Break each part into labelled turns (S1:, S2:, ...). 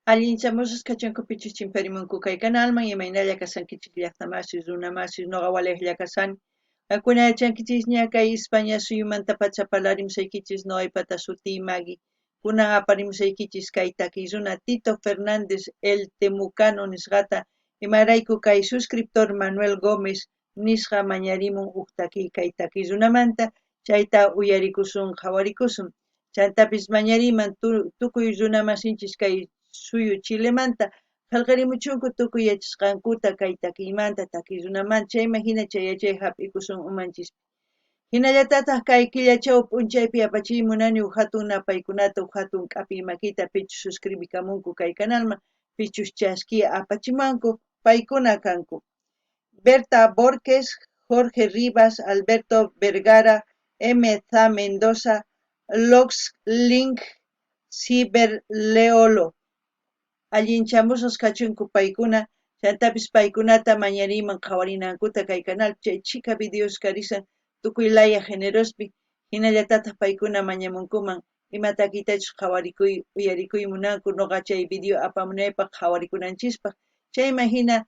S1: Allinchamusqas kachunku pichus chimparimunku kay kanalman, imaynalla kashankichis llaqtamasis, runamasis, noqa walejlla kashani. Qankuna yachankichisña kay España suyumantapacha parlarimusaykichis noqaypata sutiy Maggie. Kunan aparimusaykichis kay takiy runa Tito Fernández el Temucano nisqata, imarayku kay suscriptor Manuel Gómez nisqa mañarimun uj takiy kay takiy runamanta, chayta uyarikusun qhawarikusun. Chantapis mañariman tukuy runamasinchis kay suyu Chilemanta qhelqarimuchunku tukuy yachasqankuta kay takiymanta, takiy runamanta, chayman hina chay yachay hap'ikusun umanchispi. Hinallatataj kay killachaw p'unchaypi apachiy munani uj hatun napaykunata, uj hatun k'apiy makita pichus suscribikamunku kay kanalman, pichus chaskiy apachimanku, paykuna kanku: Berta Borges, Jorge Rivas, Alberto Vergara, M. Z. Mendoza, Lox Link, Ciber Leolo. Allinchamusqas kachunku paykuna, chantapis paykunata mañariyman qhawarinankuta kay canalpi, chay chhika videos karisan tukuy laya generospi, hinallatataj paykuna mañamunkuman ima takiytachus qhawarikuy uyarikuy munanku noqa chay video apamunaypaj qhawarikunanchispaj, chayman hina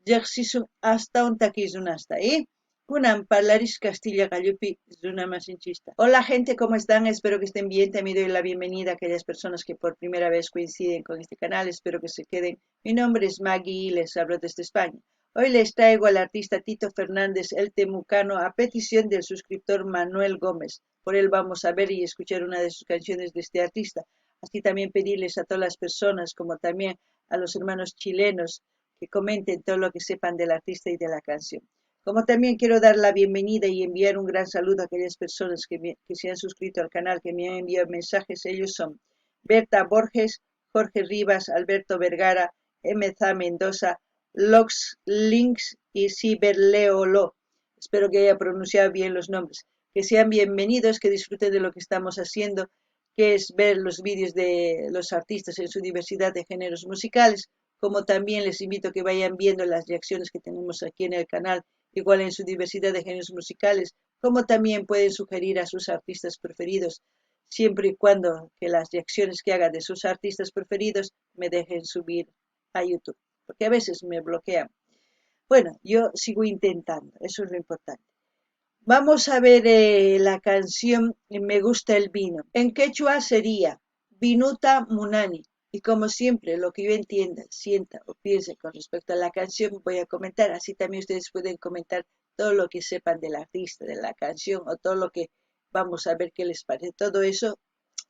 S1: riqsisun astawan takiy runasta, ¿eh? Kunan parlaris Castilla qallupi runamasinchista. Hola gente, ¿cómo están? Espero que estén bien. También doy la bienvenida a aquellas personas que por primera vez coinciden con este canal. Espero que se queden. Mi nombre es Maggie y les hablo desde España. Hoy les traigo al artista Tito Fernández el Temucano a petición del suscriptor Manuel Gómez. Por él vamos a ver y escuchar una de sus canciones de este artista. Así también pedirles a todas las personas, como también a los hermanos chilenos, que comenten todo lo que sepan del artista y de la canción. Como también quiero dar la bienvenida y enviar un gran saludo a aquellas personas que se han suscrito al canal, que me han enviado mensajes. Ellos son Berta Borges, Jorge Rivas, Alberto Vergara, M. Z. Mendoza, Lox Links y Ciberleolo. Espero que haya pronunciado bien los nombres. Que sean bienvenidos, que disfruten de lo que estamos haciendo, que es ver los vídeos de los artistas en su diversidad de géneros musicales, como también les invito a que vayan viendo las reacciones que tenemos aquí en el canal, igual en su diversidad de géneros musicales, como también pueden sugerir a sus artistas preferidos, siempre y cuando que las reacciones que haga de sus artistas preferidos me dejen subir a YouTube, porque a veces me bloquean. Bueno, yo sigo intentando, eso es lo importante. Vamos a ver la canción Me gusta el vino. En quechua sería Vinuta Munani. Y como siempre, lo que yo entienda, sienta o piense con respecto a la canción, voy a comentar. Así también ustedes pueden comentar todo lo que sepan del artista, de la canción o todo lo que vamos a ver qué les parece. Todo eso,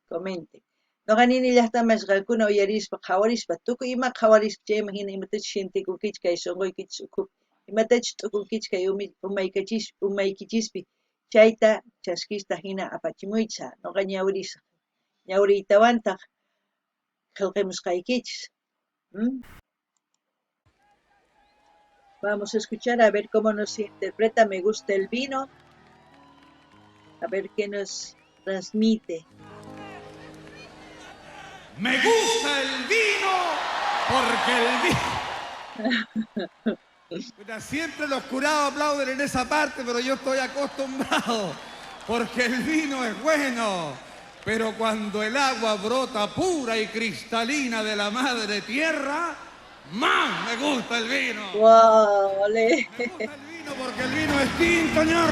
S1: comenten. Noqa nini llaqtamas qankuna uyarispa qhawarispa tukuy ima qhawarispa chayman hina imatachus sientekunkichis kay sunquykichis ukhupi, imatachus t'ukunkichis kay umaykichispi, chayta chaskista hina apachimuychis. Noqa ñawirisaq, ñawiriytawantaq qhelqimusqaykichis. Vamos a escuchar a ver cómo nos interpreta Me gusta el vino, a ver qué nos transmite.
S2: Me gusta el vino porque el vino... Siempre los curados aplauden en esa parte, pero yo estoy acostumbrado, porque el vino es bueno. Pero cuando el agua brota pura y cristalina de la madre tierra, más me gusta el vino.
S1: ¡Guau! ¡Olé!
S2: Me gusta el vino porque el vino es tinto, señor,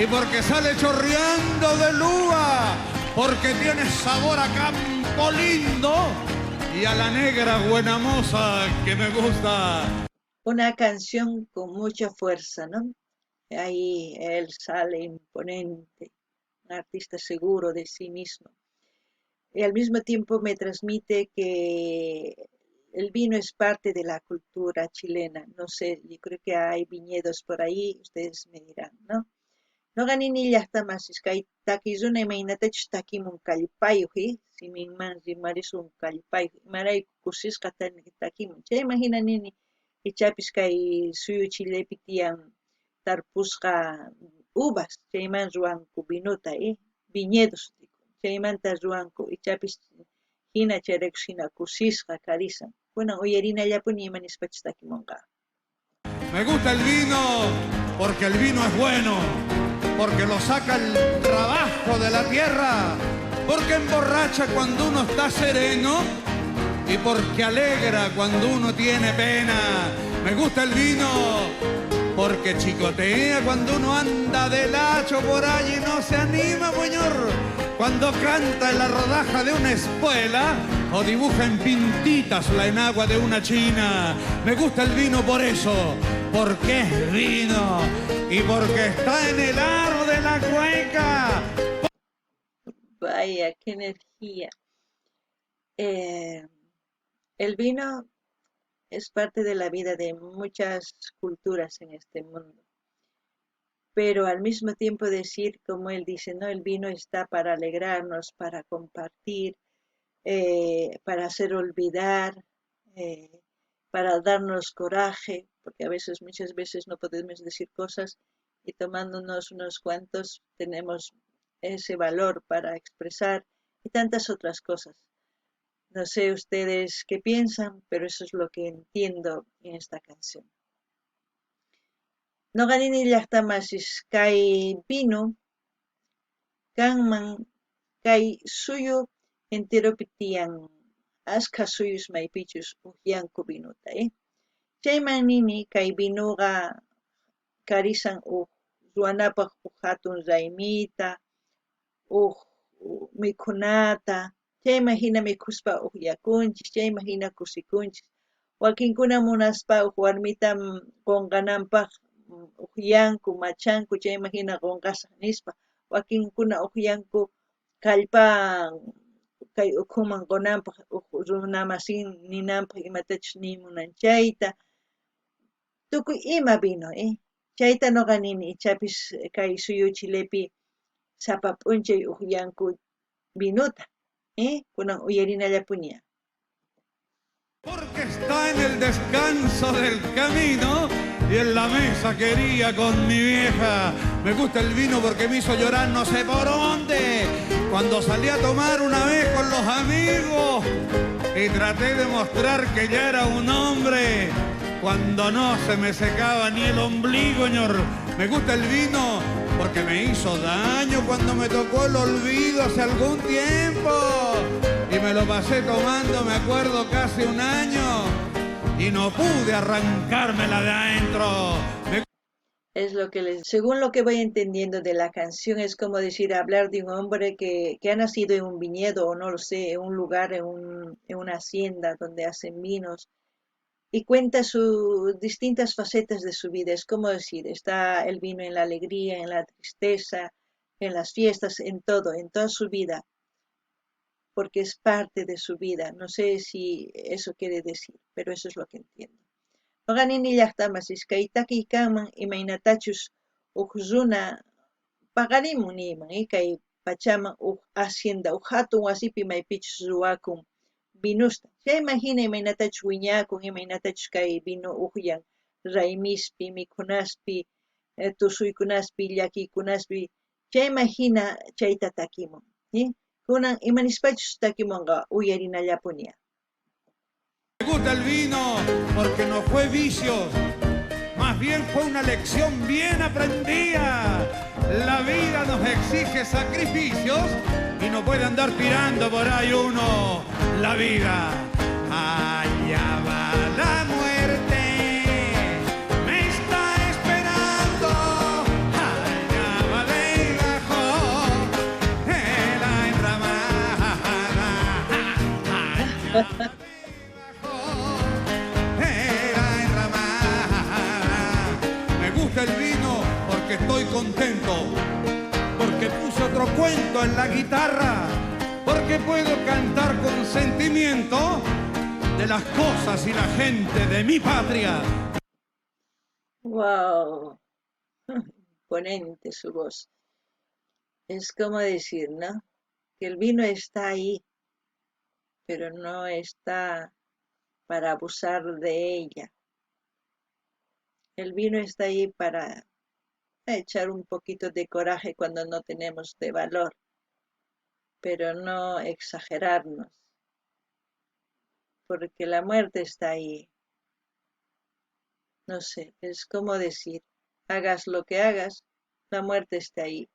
S2: y porque sale chorreando de lúa, porque tiene sabor a campo lindo y a la negra buena moza que me gusta.
S1: Una canción con mucha fuerza, ¿no? Ahí él sale imponente, un artista seguro de sí mismo. Y al mismo tiempo me transmite que el vino es parte de la cultura chilena. No sé, yo creo que hay viñedos por ahí, ustedes me dirán, ¿no? Noqa nini llaqtamasis kay takiy runa imaynatachus takimun kallpayuq, siminman rimarisun kallpayuq, imarayku kusisqa takimun. Chayman hina nini ichapis kay suyu Chilepi tiyan tarpusqa uvas, chayman ruwanku vinuta, viñedos, chaymanta ruwanku, ichapis hina chayraykus hina kusisqa karisan. Kunan uyarinallapuni ima nispachus takimunqa.
S2: Me gusta el vino porque el vino es bueno, porque lo saca el trabajo de la tierra, porque emborracha cuando uno está sereno y porque alegra cuando uno tiene pena. Me gusta el vino porque chicotea cuando uno anda de lacho por allí y no se anima, señor. Cuando canta en la rodaja de una espuela o dibuja en pintitas la enagua de una china. Me gusta el vino por eso, porque es vino y porque está en el aro de la cueca.
S1: Vaya, qué energía. El vino es parte de la vida de muchas culturas en este mundo. Pero al mismo tiempo decir, como él dice, ¿no? El vino está para alegrarnos, para compartir, para hacer olvidar, para darnos coraje, porque muchas veces no podemos decir cosas y tomándonos unos cuantos tenemos ese valor para expresar y tantas otras cosas. No sé ustedes qué piensan, pero eso es lo que entiendo en esta canción. Noqa nini llaqtamasis kay vino kanman kay suyu enteropi tiyan askha suyus maypichus ujyanku vinuta, Chayman nini kay vinuqa karisan uj ruwanapaq uj hatun raymita, uj mikhunata, chayman hina mikhuspa ujyakunchis, chayman hina kusikunchis. Wakinkuna munaspa uj warmita qunqananpaq ujyanku, machanku, chayman hina qunqasaq nispa. Wakinkuna ujyanku kallpa kay ukhuman qunanpaq, uj runamasin ninanpaq imatachus niy munan chayta. Tukuy ima vino, Chayta noqa nini ichapis kay suyu Chilepi sapa p'unchay ujyanku vinuta, Kunan uyarinallapuña.
S2: Porque está en el descanso del camino y en la mesa quería con mi vieja. Me gusta el vino porque me hizo llorar no sé por dónde. Cuando salí a tomar una vez con los amigos y traté de mostrar que ya era un hombre. Cuando no se me secaba ni el ombligo, señor. Me gusta el vino porque me hizo daño cuando me tocó el olvido hace algún tiempo. Y me lo pasé tomando, me acuerdo, casi un año. Y no pude arrancármela de adentro. Me
S1: Es lo que les, según lo que voy entendiendo de la canción, es como decir, hablar de un hombre que ha nacido en un viñedo, o no lo sé, en un lugar, en una hacienda donde hacen vinos, y cuenta sus distintas facetas de su vida. Es como decir, está el vino en la alegría, en la tristeza, en las fiestas, en todo, en toda su vida, porque es parte de su vida. No sé si eso quiere decir, pero eso es lo que entiendo. Noqa nini llaqtamasis kay takiy kanman imaynatachus uj runa paqarimun niyman, kay pachaman uj hacienda, uj hatun wasipi maypichus ruwakun vinusta. Chayman hina imaynatachus wiñakun, imaynatachus kay vino ujyan raymispi, mikhunaspi, tusuykunaspi, llakiykunaspi, chayman hina chayta takimun. Kunan imanispachus takimunqa uyarinallapuña.
S2: Me gusta el vino porque no fue vicio, más bien fue una lección bien aprendida. La vida nos exige sacrificios y no puede andar tirando por ahí uno la vida. Allá va la muerte, me está esperando. Allá va debajo de la enramada. Allá va debajo de la enramada. Me gusta el vino porque estoy contento, porque puse otro cuento en la guitarra, porque puedo cantar con sentimiento de las cosas y la gente de mi patria.
S1: ¡Guau! Imponente su voz. Es como decir, ¿no? Que el vino está ahí, pero no está para abusar de ella. El vino está ahí para echar un poquito de coraje cuando no tenemos de valor, pero no exagerarnos, porque la muerte está ahí. No sé, es como decir, hagas lo que hagas, la muerte está ahí,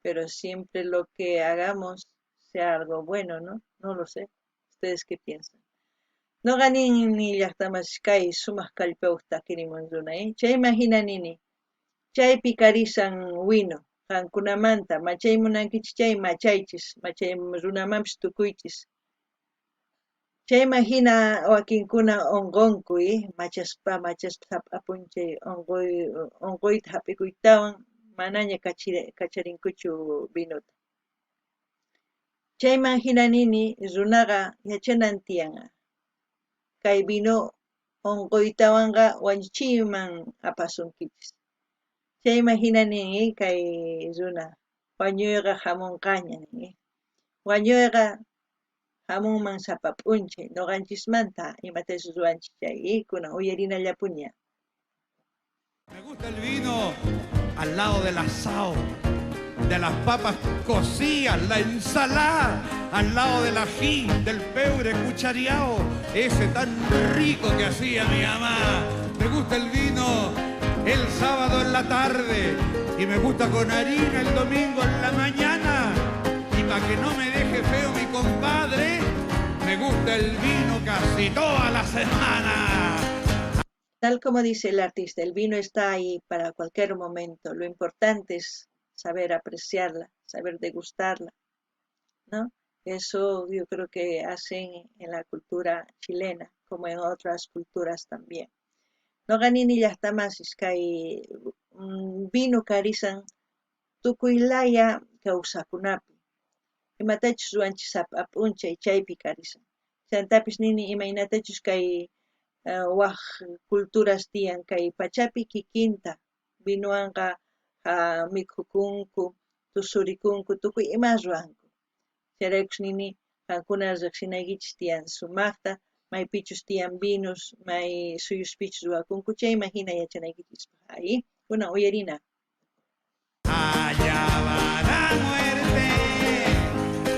S1: pero siempre lo que hagamos sea algo bueno, ¿no? No lo sé. ¿Ustedes qué piensan? Noqa nini llajtamasis kay sumaj kallpayoj takirimun runa, chayman jina nini, chaypi karisan wino, qankunamanta machay munankichis chay machaychis, machay runamanpis tukuychis. Chayman jina wakinkuna onqonku, machaspa machaspa sapa p'unchay onqoyta jap'ikuytawan manaña kacharinkuchu vinota. Chayman jina nini runaqa yachanan tiyan, kay vino onqoytawanqa wañuchiyman apasunkichis. Chayman jina nini kay runa wañuyqa jamonqaña nin, wañuyqa jamunman sapa p'unchay noqanchismanta imatachus ruwanchis chay, kunan uyarinallapuña.
S2: Me gusta el vino al lado del asado, de las papas cocidas, la ensalada, al lado del ají, del pebre cuchareado, ese tan rico que hacía mi mamá. Me gusta el vino el sábado en la tarde y me gusta con harina el domingo en la mañana. Y para que no me deje feo mi compadre, me gusta el vino casi toda la semana.
S1: Tal como dice el artista, el vino está ahí para cualquier momento. Lo importante es saber apreciarla, saber degustarla, ¿no? Eso yo creo que hacen en la cultura chilena, como en otras culturas también. Noqa nini llajtamasis kay vino karisan tukuy laya kawsakunapi. Imatachus ruwanchis sapa p'unchay chaypi karisan. Chantapis nini imaynatachus kay waj culturas tiyan kay pachapi kikinta vinowanqa mikhukunku, tusurikunku, tukuy ima ruwanku. Chayraykus nini qankuna riqsinaykichis tiyan sumaqta, maypichus tiyan vinos, may suyuspichus ruwakunku, chayman hina yachanaykichispaj. Ahí, kunan uyarina.
S2: Allá va la muerte,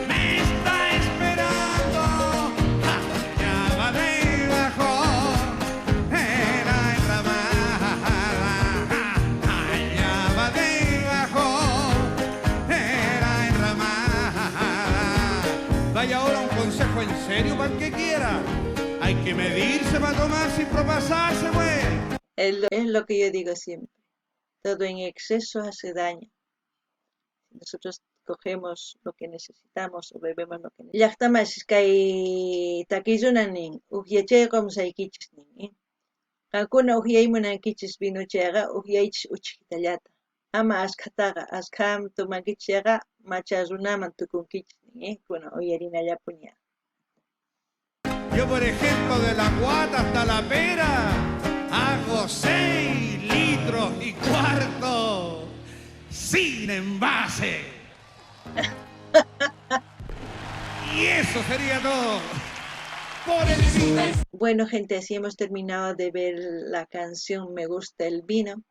S2: me está esperando, allá va debajo de la enramada, allá va debajo de la enramada. Vaya ahora un consejo en serio para el que quiera. Hay que medirse para tomar sin propasarse, pues.
S1: Es lo que yo digo siempre. Todo en exceso hace daño. Si nosotros cogemos lo que necesitamos o bebemos lo que necesitamos. Llajtamasis kay takilluna nin, ukyachay qomsaykichis nin. Qankuna ukyay munankichis vino chayqa ukyaychis uchhitallata. Ama askhataqa, askham tumankichis chayqa macha runaman tukunkichis nin. Kuna uyarinallapuña.
S2: Yo, por ejemplo, de la guata hasta la pera, hago 6 litros y cuarto sin envase. Y eso sería todo por el vino.
S1: Bueno, gente, así hemos terminado de ver la canción Me gusta el vino.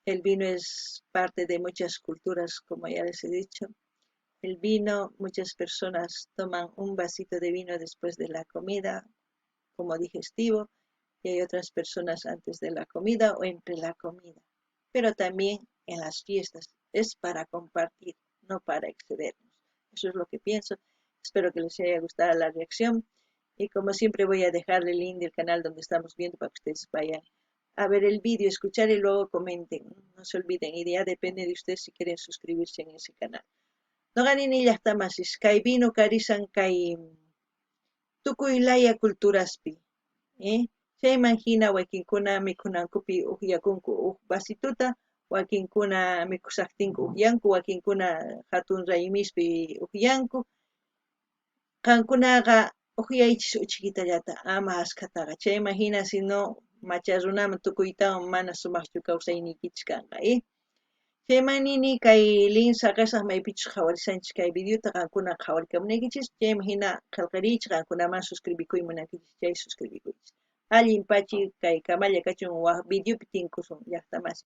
S1: El vino es parte de muchas culturas, como ya les he dicho. El vino, muchas personas toman un vasito de vino después de la comida como digestivo, y hay otras personas antes de la comida o entre la comida. Pero también en las fiestas es para compartir, no para excedernos. Eso es lo que pienso. Espero que les haya gustado la reacción. Y como siempre voy a dejarle el link del canal donde estamos viendo para que ustedes vayan a ver el vídeo, escuchar y luego comenten. No se olviden, y ya depende de ustedes si quieren suscribirse en ese canal. Noqa nini llajtamasis, kay vino karisan kay tukuy laya culturaspi. Chayman hina wakinkuna mikhunankupi ukyakunku uj vasituta, wakinkuna mikhusaqtinku ukyanku, wakinkuna hatun raymispi ukyanku. Qankunaqa ukyaychis uchhikitallata, ama askhataqa. Chayman hina sino macha runaman tukuytawan mana sumaqchu kawsayniykichis kanqa. Chayman nini kay link saqesaq maypichus qhawarisanchis kay videota qankuna qhawarikamunaykichis, chayman hina qillqariychis qankunaman suscribikuy munankichis chay suscribikuychis. Allin pachi kay kamalla kachun waj videopi tinkusun llaqtamasi.